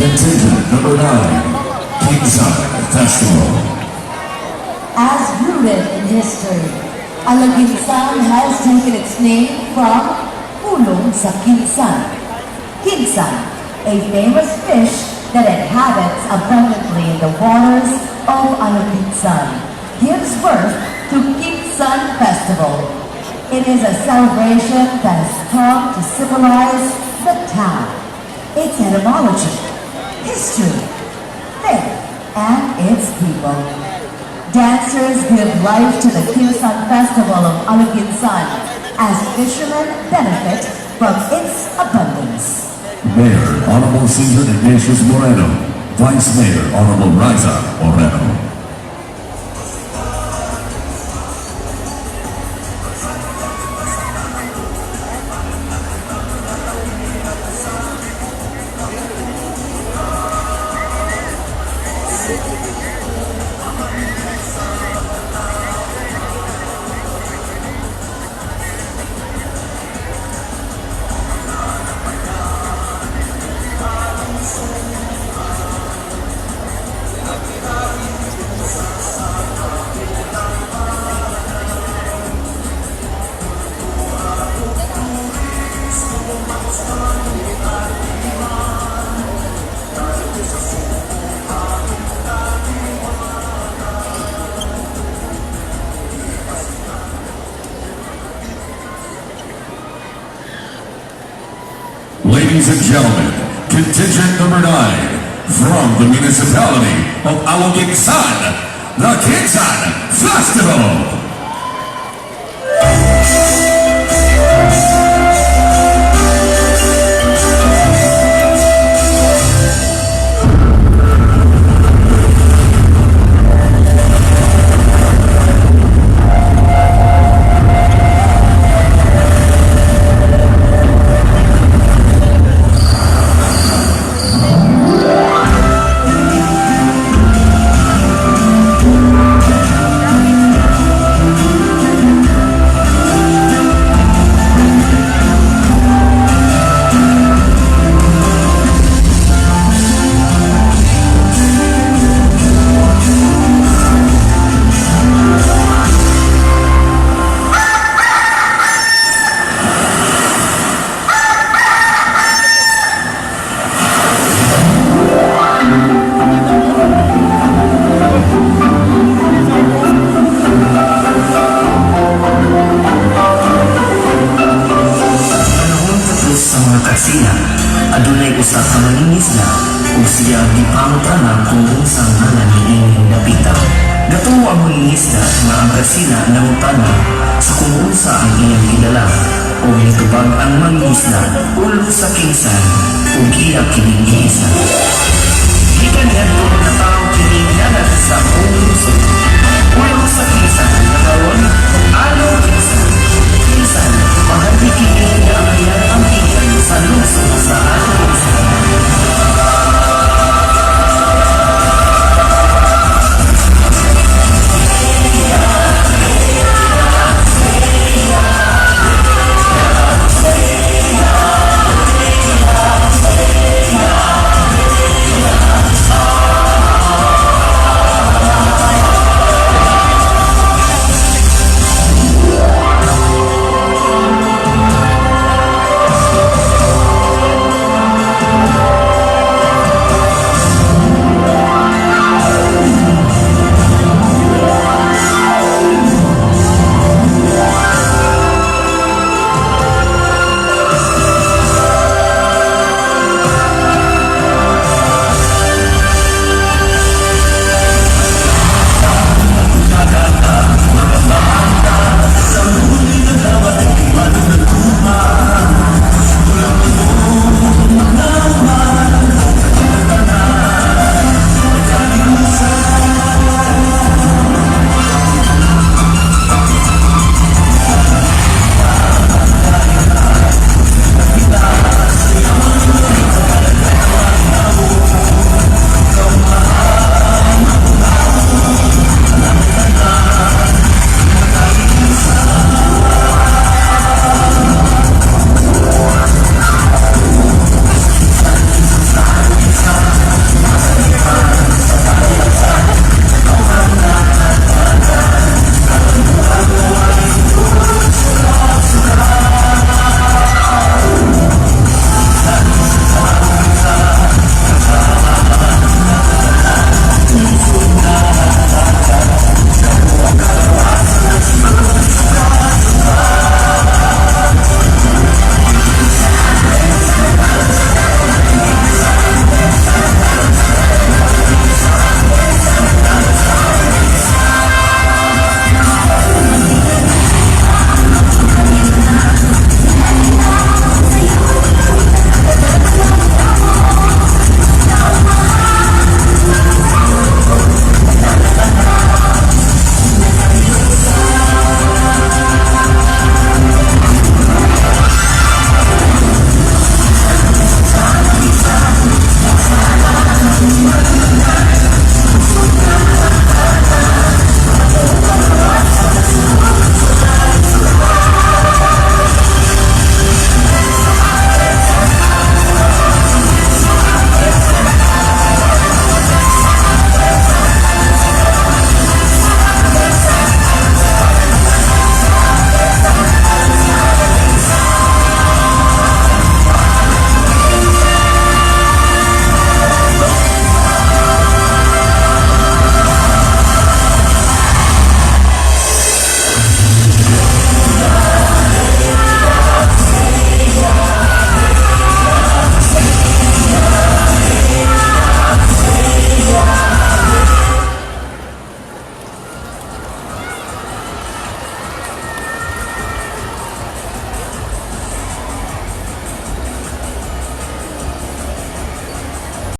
Contingent number 9, Kinsan Festival. As rooted in history, Aloguinsan has taken its name from Pulong sa Kinsan. Kinsan, a famous fish that inhabits abundantly in the waters of Aloguinsan, gives birth to Kinsan Festival. It is a celebration that has come to symbolize the town, its etymology, history, faith, and its people. Dancers give life to the Kinsan Festival of Aloguinsan as fishermen benefit from its abundance. Mayor Honorable Caesar Ignatius Moreno, Vice Mayor Honorable Riza Moreno. Ladies and gentlemen, contingent number 9 from the municipality of Aloguinsan, the Kinsan Festival. Panahon takos sa mga karsina, adunay usa ka mangingisda ug siya gipangutana kung unsang ngalan niining dapita. Gatuo ang mangingisda nga ang karsina nangutana sa kung unsa ang iyang gidala ug nitubag ang mangingisda, "Ulo sa kinsan," ug iya kining giisa. Gikan niadto natawo kining ngalan sa buong lungsod.